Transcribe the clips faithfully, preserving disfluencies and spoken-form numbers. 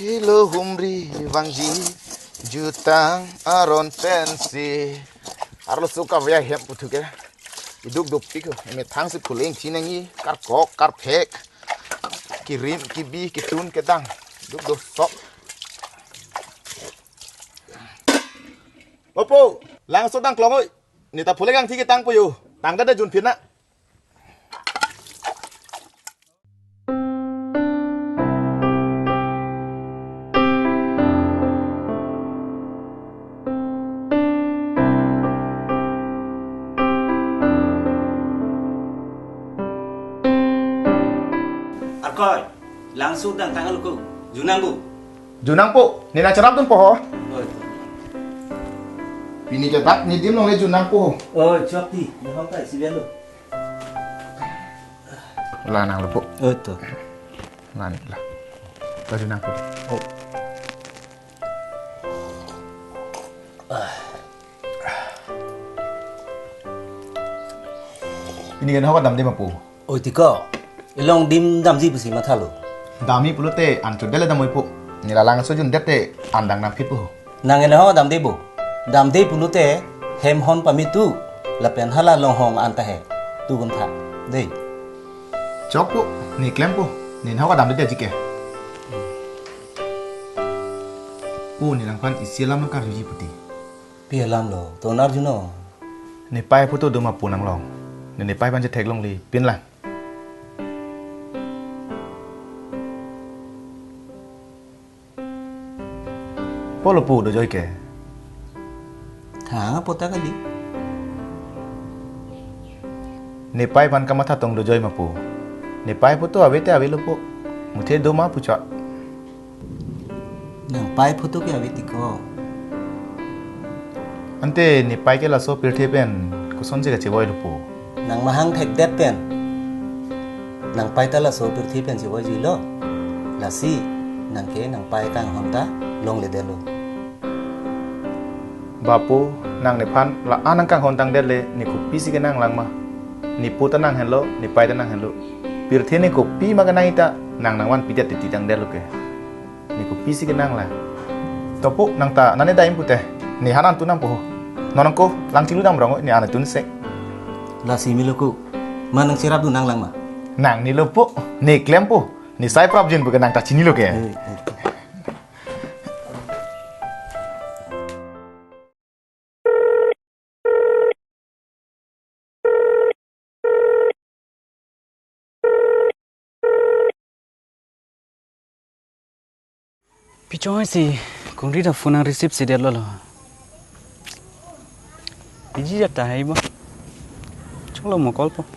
Helo humri vangji jutang aron pensi. Arloso kave ahem puthot ke iduk dopik ho. Emethang si puleng thinangji, karkok karphek, kirim kibi kitun kedang, duk dosok. Opo, langso dang klong oi. Neta puleng angthi ketangpo yo. Tangda da junphin na. Arkoi, langso dang tanglo ko. Junangpo. Junangpo, nena cherap dunpo ho. Oi. Pini ke dak nedim longle junangpo ho. Oi, chok ti, nahong kai si belo. La nanglo po. Oi to. La ni la. La junangpo. Oh. Pini ke nahok damde ma po. Oi tiko, ilong dim damji pusi mathalo. Damji pulote an chodele dam oi po. Nela langso jundet te an dang nangphit po. Nang ene ho damde bo. Damde pulote hem hon pame tu. Lapen hala longhong an ta he. Tu gum tha. Dei. Chok po, ne klem po. Ne nahok damde te jike. Po ne langphan isi alam nangkarjuji puti. Pi alam lo, tonar juno. Nepei photo doma po nanglong. Ne nepei aphan chetheklongle, pin lang. Polo po dojoi ke. Thang apo ta kali. Nepei aphan kamatha tong dojoi ma po. Nepei photo ave te avelo po. Muthe doma puchot. Nangpei photo ke ave tiko. Ante nepei ke laso pirthe pen kosonsi kachevoi lo po. Nang mahang thekdet pen. Nangpei ta laso pirthe pen chevoi juilo. Lasi nang ke nangpei kanghon ta longledetlo. Bapo, nang nephan la-an nangkanghon tangdet le, ne kopisi kenang lang ma. Ne po ta nang henlo, nepei ta nang henlo. Pirthe ne kopi ma kenang ita, nang nangvanpidet titi tangdetlo ke. Ne kopisi kenang la. To po, nang ta nane daim pute. Ne han an tu nang po ho. Non nang ko, lang chinglu dam rong, ne an tun se. Lasi melo ko. Ma nang cherap dun nang lang ma. Nang nilo po, ne klem po. Ne sai prapjin po ke nang ta chinilo ke. Eh, eh. Pichoi si kungri ta phone ang receive si detlo lo. Biji jat ta hai bo. Choklo mo call po.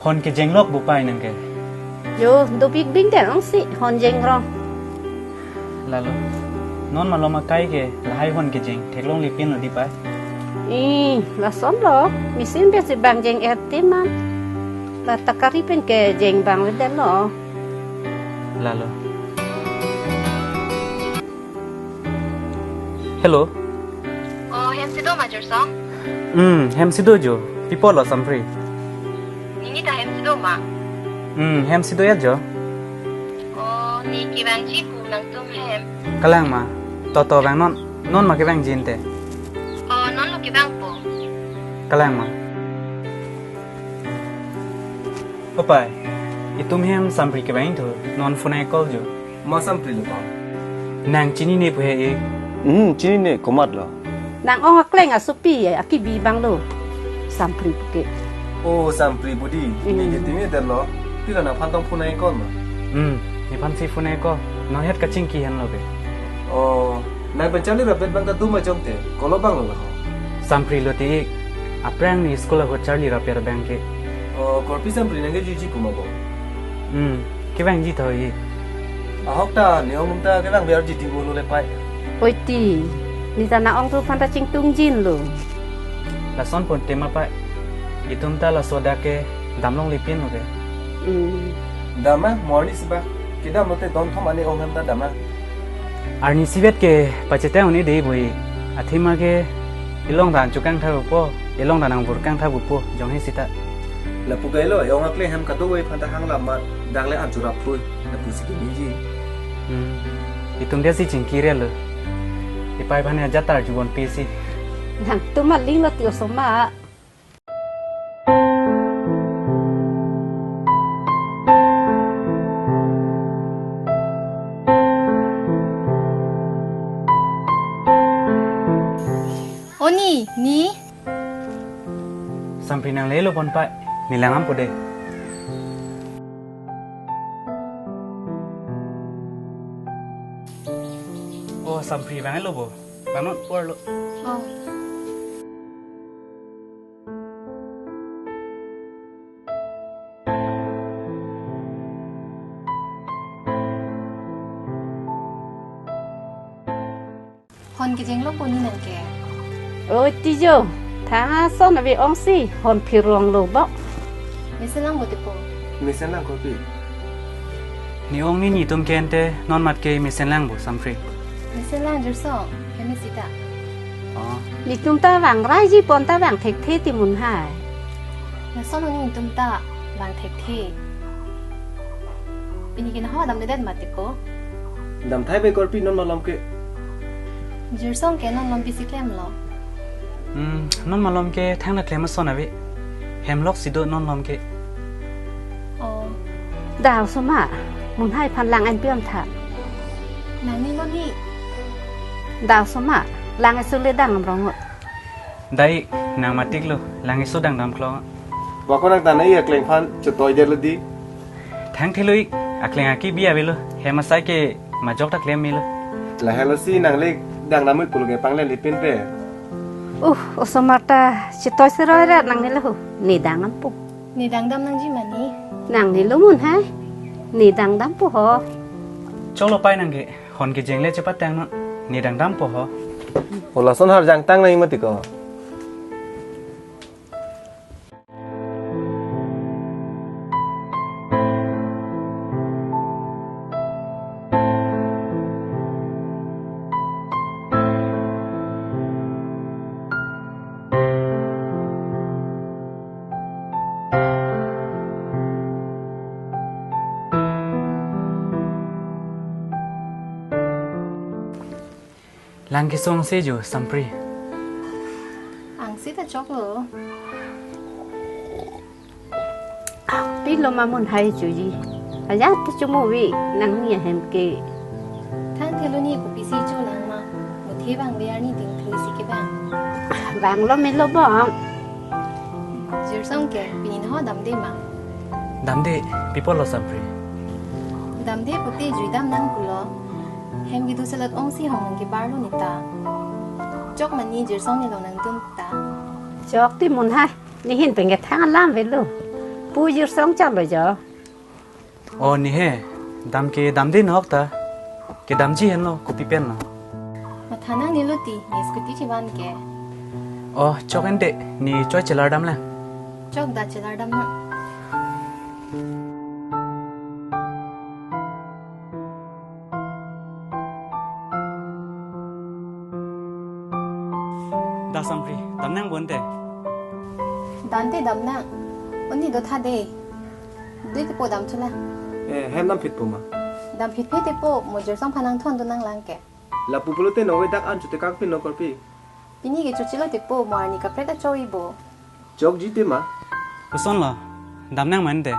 Hon kejeng lok bo pai nang ke. Yo, dopik bing te ong si, hon jeng rong. Lalo. Non malom akai ke, lahai hon kejeng, theklongle pin lo di pai. Ih, lason lo, machine pen si bang jeng er ti man. La takari pen kejeng bangledet lo. Lalo. Hello. Oh, hem si do ma Jorsong? Hmm, hem si do jo. Pi apotlo Sampri? Nini ta hem si do ma? Hmm, hem si do ya jo. Oh, ne kevangji pu nangtum hem. Kalang ma. Toto vang non. Non ma kevangji inte. Oh, non lo kevangpo. Kalang ma. Opai, itum hem Sampri kevang tho, non phone ai call jo. Ma Sampri lo ko? Nang chinine pu he e? Hmm, chinine, komatlo? Nang-ong akleng asopi, akibi bang lo. Sampri puke. Oh, Sampri budi. Hmm. Ne ke timi detlo. Pila nangphan tong phone ai call ma? Hmm, nephan si phone ai call. Non het kachingki henlo ke. Oh, nang pen charli rapet bang ta do ma jong te, kolo bang lo ho? Sampri lo ti ik, aphrang ne school ahut charli rapet bang ke. Oh, korpi Sampri nang ke juji pu ma bo? Hmm, kevangji tho ik. Ahok ta, ne ong ta kevang biar jiti bo lo le pai. Oi ti, ne ta nang-ong tu aphan ta chingtung jin lo. Lason pon tema pa. Itum ta laso adak ke damlongle pin oke. Hmm. Dam ma, mo arni si ba. Kedam lote don thom ani ong hem ta dam ma. Arni isivet ke pachete un-e dei boi. Athema ke ilong dan chukang tha po, ilong dan angbur kang tha po, jong he sita. Lapu kailo, e-ong akle hem kadokave aphan ta hang lam ma, dak le an churap thui. Lapu si ke biji. Hmm. Itum dia si chingki relo. Ipai aphan ya jatar jubon pisi. Nangtum aling lo ti osomar. O ni, ni. Sampri nanglelo pon pa, ne lang dampo dei. O Sampri, vanglo bo. Vangnon, porlo. Oh. Hon kejenglo po ni nang ke? Oi, tijo. Tha son ave ong si, hon phirong lo bo. Mesen lang bo ti po. Mesen lang kopi. Ne ong ni netum ke ante non mat ke mesen lang bo, Sampri. Mesen lang Jirsong, keme sita. Oh. Netum ta vang rai ji pon ta vang thekthe ti Munhai. Lason o ni netum ta vang thekthe. Pini ke nangho damdedet mati ko? Dam thai ave korpi non malom ke. Jirsong ke non malom pisi klemlo. Hmm, non malom ke thang na klem ason ave. Hem lok si do non malom ke. Oh. Da osomar, Munhai aphan lang-en pi-on tha. Nang ni lo ni. Da osomar, lang-eso le dang amrong o. Dai, nang matik lo, lang-eso dang damklo. Bako nang tanai akleng aphan chetoidetlo dei. Thangthelo ik, akleng aki bi avelo, hem asai ke majok ta klem melo. Lahelo si nang le dang dam ik pulo ke panglengle pin pe. Uh, osomar ta chetoi seroi rat nangne lo, ne dang dampo. Ne dang dam nangji ma ni. Nangne lo Munhai, ne dang dampo ho. Choklo pai nang ke, hon kejeng le chepatang non, ne dang dampo ho. O lason har jangtang nang mati ko. Lang kesung se jo, Sampri. Angse ta choklo. Pilo ma Munhai choji. Ajat ta chomo ave nangni ahem ke. Thangthelo ni kopisi cho lang ma. Muthe bang biar ni ding thui si ke bang. Bang lo melo bang. Jirsong ke pini nangho damde ma. Damde, pi apotlo Sampri. Damde pute jui dam nang pulo. Hem kedo selat ong si hong ke barlo neta. Chok ma ni Jirsong ne long nangtum ta. Chok ti Munhai, ne hin pen ke thang alam avelo. Pu Jirsong chalo jo. O ne he, dam ke damde nok ta. Kedamji henlo, kopi pen lo. Matha nangne lo ti, ne scooty chevan ke. O, chok ente, ne choi chelar dam lang. Chok da chelar dam na. Da Sampri, dam nang bonte. Dante dam nang. Oni do tha de. Dui tepo dam chula. Eh, hem dam phit po ma. Dam phit phit tepo, mo Jirsong aphan nangthon do nang lang ke. Lapu pulote nonve dak an chute kangpin no korpi. Pini ke chochilo tepo, mo arni kaprek ta choi bo. Chokji te ma. Koson lo, dam nang mante.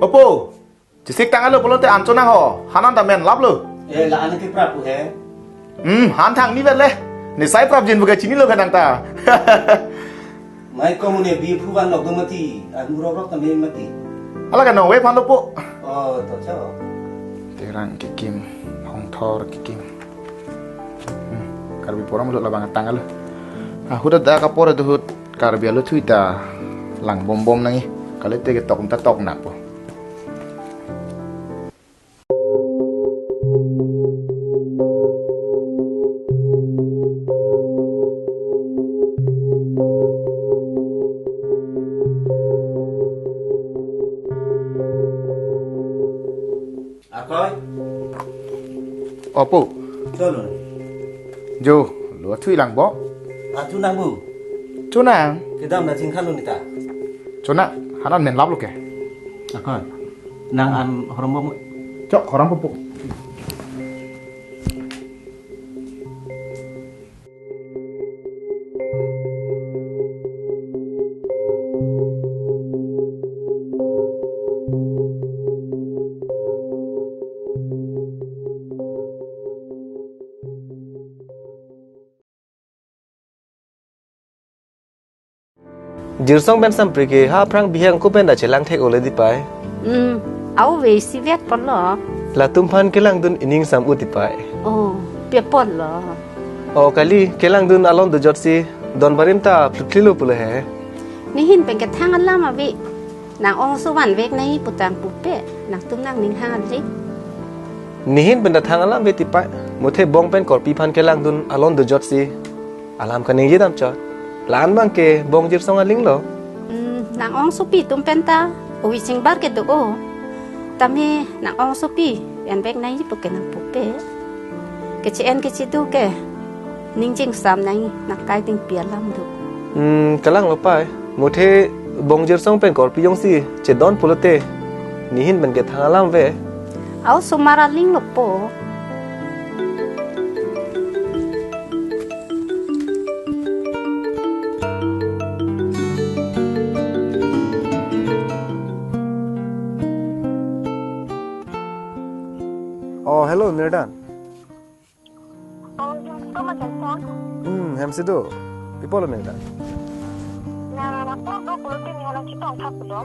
Opo, chisik tang alo pulote anchot nang ho, han an ta men laplo. Eh, la-an ke prap he. Hmm, han thang ni vet le. Ne sai prapjin buka chinilo ke nang ta. Mai komune bi phu van lok do mati, anu rok rok tame mati. Ala ka nong we phan do po. Oh, to cho. Terang kekim, hongthor kekim. Hmm, Karbi poram lo labang atang alo. Ahut ada kapor do ahut Karbi alo thui ta lang bom bom nangji. Kali te ketok ta tok nak po. Akoi. Opo. Cholo. Jo, lo thui lang bo. Achu nang bu. Chonang. Kedam na chingkhan lo nita. Chonang, hanan men lap lo ke. Akoi. Nang an horom bo mu. Chok, horom po po. Jirsong pen Sampri ke ha aphrang bihek angko pen ta chelang thek ole di pai. Hmm, au ve si vet pon lo. Latum aphan kelangdun ining sam u ti pai. Oh, pe pon lo. Oh, kali kelangdun alon dojot si don barim ta phluthlilo pulo he. Nihin pen kethang alam ave. Nang ong so van vek nai putang pupe. Nangtum nangning hang adri. Nihin pen ta thang alam ave ti pai. Muthe bong pen korpi aphan kelangdun alon dojot si alam kaningje dam chot. La-an abang ke bong Jirsong aling lo. Hmm, nang ong sopi atum pen ta ovi chingbar kedo o. Tame nang ong sopi en vek nai pu ke nang pupe. Keche-en kechedu ke ning jingsam nai nang kai dingpi alam do. Hmm, kalang lo pai. Muthe bong Jirsong pen korpi jongsi chedon pulote nihin pen kethang alam ave. Au somar aling lo po. Oh, hello, Mirdan. Oh, hem si do ma Jirsong? Hmm, hem si do. Pi pulo Mirdan? Nang apor do pulote ne hala chetong thap pulo.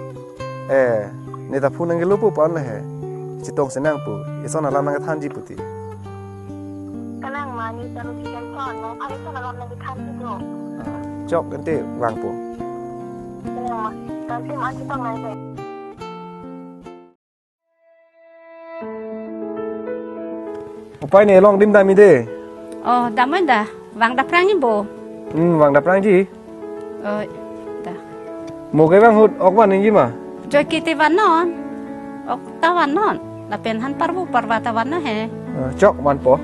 Eh, ne ta phu nangkelo pu pon le he. Chetong si nang pu. Ison alam nangthanji pu ti. Kalang ma ne ta lo chetong thap no. Pha ison alam nangthanji do. Ah, chok ante vangpo. Kalang ma. Kan tim an chetong nai de. Upai ne long dim dam-i de. Oh, dam-oi da. Vang daprangji bo. Hmm, vang daprangji. Oi, da. Mo kevang ahut ok van nangji ma? Joike te vannon. Ok ta vannon. Lapen han parvo parva ta vannon he. Eh, chok vanpo.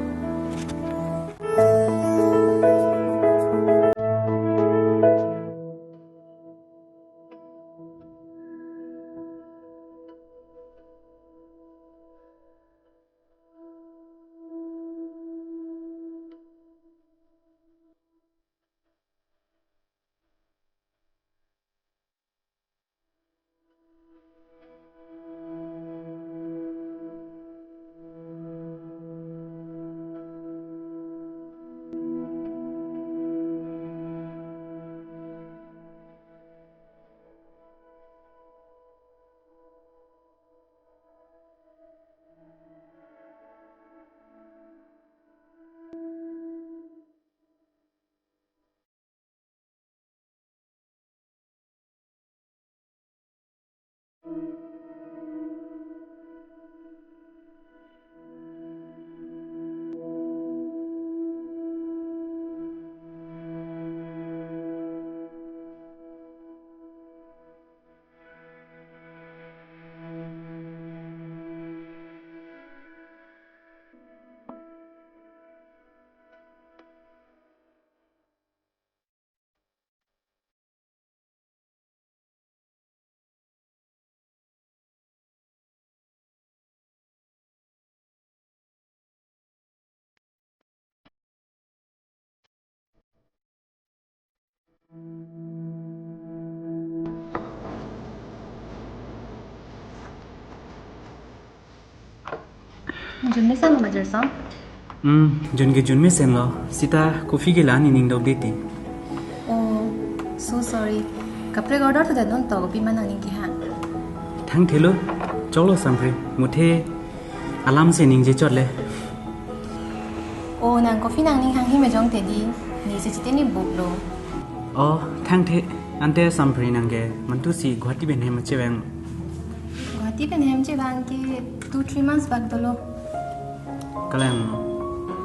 Junmesen lo ma Jirsong? Hmm, jun ke junmesen lo. Sita coffee ke la-an ining dok de ti. Oh, So sorry. Kaprek order thu dan non to, kopi ma nangning kehang? Thangthelo, choklo Sampri, muthe alam si ningje chot le. Oh, nang coffee nangning hanghe ma jong te di, ne si chite ne buk lo. Oh, thangthe, ante Sampri nang ke mantu si Guwahati pen hem chevang? Guwahati pen hem chevang ke two three months bak dolo. Kalang,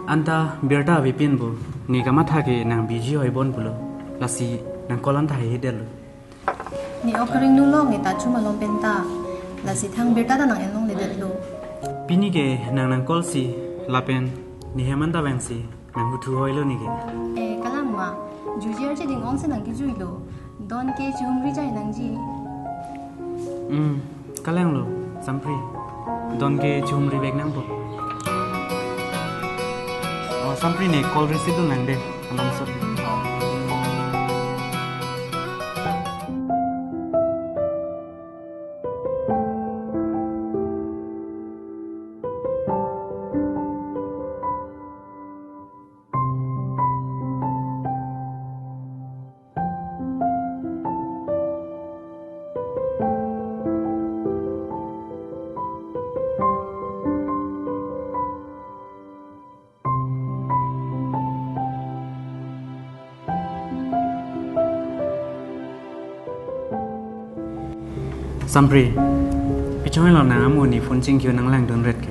anta birta avepin pu, ne kamatha ke nang busy hoi bon pulo. Lasi nang call anta haihe detlo. Ne ok ring nu long ne ta chu malom pen ta. Lasi thang birta ta nang en longle detlo. Pini ke nang nang call si lapen ne hem anta vang si nang huthu hoilo ne ke. Eh, kalang ma, juji arje ding ong si nang kejui lo. Don ke chihumri jai nangji. Hmm, kalanglo, Sampri. Don ke chihumri vek nangpo. Oh, Sampri ne call receive dun nang de, alam so. Sampri, pi chonghoi lo nang amo ne phone chingkio nang langdun ret ke.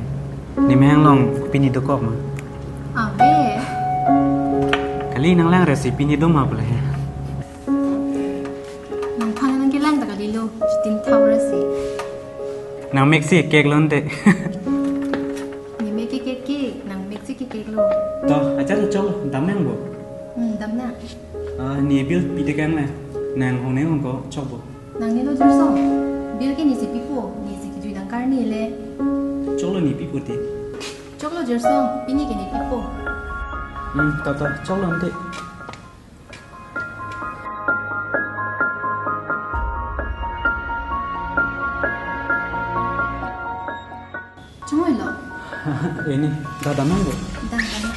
Ne mehang along pini dokok ma? Ave. Kali nang lang ret si pini do ma pule he. Nangphan nang kelang ta kalilo, chitin thau ra si. Nang mek si kek lo ante. Ne mek ke kek ke, nang mek si kek kek lo. To, ajar chok, dam nangpo. Hmm, dam nang. Ah, ne bill pi tekang le. Nang hong ne hong ko chokpo. Nangne lo Jirsong. Bill ke ne si pipo, ne si kejui nang karne le. Choklo ne pipo te. Choklo Jirsong, pini ke ne pipo. Hmm, to to, choklo ante. Chonghoi lo. Ini, dah damai bu? Dah, dah.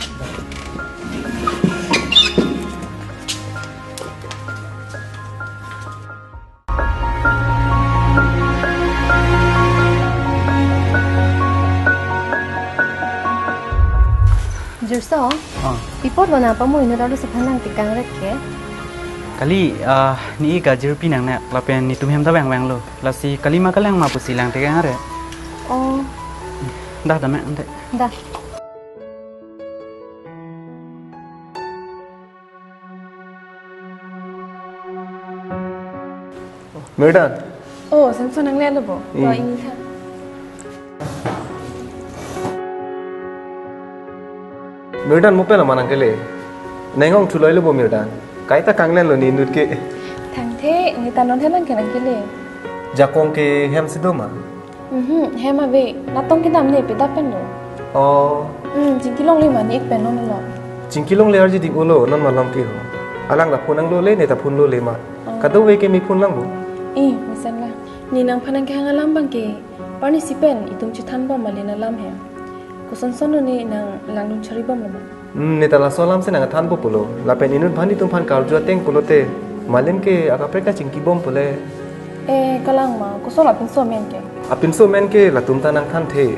Jirsong, ah, pi apot lo nang pamo inut arloso aphan nang tekang ret ke? Kali, ah, ne ik ajirpi nang ne, lapen netum hem ta vang vanglo. Lasi kali ma kalang ma pusi lang tekang ret. Oh. Dah, dah, mek, ante. Dah. Mirdan. Oh, Samson nangle lo bo. Hmm. To ingtha. Mirdan mo pen la ma nang kele. Neng hong thuloi lo bo Mirdan. Kaita kanglen lo ne inut ke. Thangthe, ne ta non helang ke nang kele. Jakong ke hem si do ma? Mhm, hem ave, natong kedam ne pedap pen lo. Oh. Hmm, chingki longle ma ne ik pen non lo. Chingki longle arje ding ulo, non malom ke ho. Alang la phone nang lo le, ne ta phone lo le ma. Oh. Kadokave ke me phone lang bo. Eh, mesen la. Ne nangphan nang kehang alam abang ke, parni si pen, itum chethan bom ma le alam hem. Koson son lo ne nang langdun chari bom lo ma. Hmm, ne ta laso alam si nang thanpo pulo. Lapen inut aphan itum aphan karju ateng pulote. Malin ke akaprek ta chingki bom pule. Eh, kalang ma, koson apinso amen ke? Apinso amen ke latum ta nang thanthe.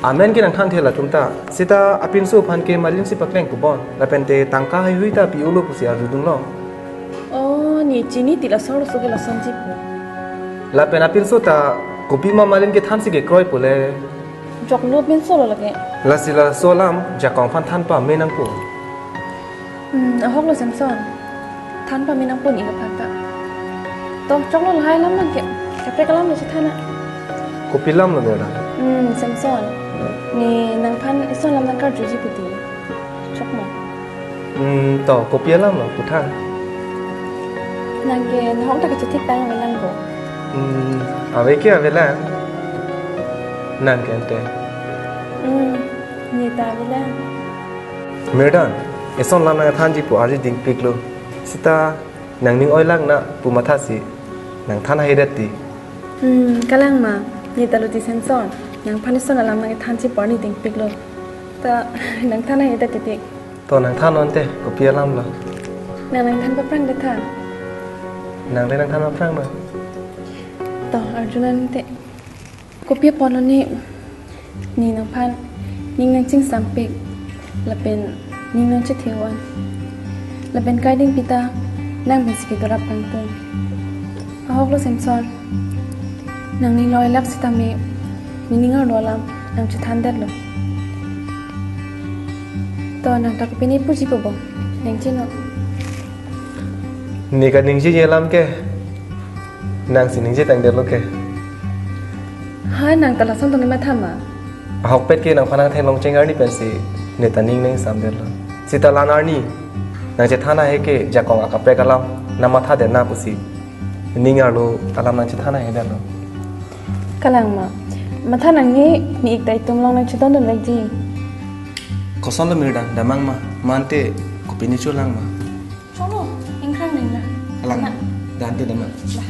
Amen ke nang thanthe latum ta. Seta apinso aphan ke malin si pakleng pu bom. Lapen te tangka heihui ta pi ulo pusi arjudun long. Oh, ne chini ti laso arloso ke lason ji pu. Lapen apinso ta kopi ma malin ke than si kekroi pule. Joklo pinso lo lake. Lasi laso alam jakong aphan than pame nangpo. Hmm, ahok lo Samson. Than pame nangpo ne aphan ta. To, choklo lahai alam nang ke. Kaprek alam lo chethan na. Kopi alam lo Mirdan? Hmm, Samson. Ne nangphan ison alam nang karjuji puti. Chok ma. Hmm, to, kopi alam lo, kuthan. Nang ke nahok ta kachethik tang avelang ko. Hmm, ave ke avelang. Nang ke ante. Hmm, ne ta avelang. Mirdan, ison alam nang thanji pu arje dingpik lo. Seta nangning oilang na pu matha si nang than haidet ti. Hmm, kalang ma, ne ta lo ti Samson. Nangphan ison alam nangthanji porni dingpiklo. Ta nangthan ahe ta titik. To nangthan non te, kopi alam lo? Nang nangthan paphrang detha. Nang le nangthan paphrang lo? To arjunon te. Kopi apotlo ne, ne nangphan ning nangchingsampik lapen ning nangchethe-un. Lapen kai dingpi ta nang pensi kedorap kangtung. Ahoklo Samson. Nangning loi lap sitame nening arlo alam nangchethandetlo. To nang ta kopine puji po bo? Nangchinon. Ne kaningjeji alam ke nangsi ningje tangdetlo ke. Ha, nang ta lason tong matha ma? Ahokpet ke nangphan nangthanlong cheng arni pensi ne ta ning nangsamdetlo. Seta la-an arni nangchethan ahe ke jakong akaprek alam nangmathadet na pusi ning arlo alam nangchethan ahedetlo. Kalang ma? Matha nangne, ne ik ta itum along nangchedondun vekji. Kosonlo mirdang, damnang ma? Mante kopine cholang ma? Cholo, ingkrang ning na. Kalang, dante damnang. Bah.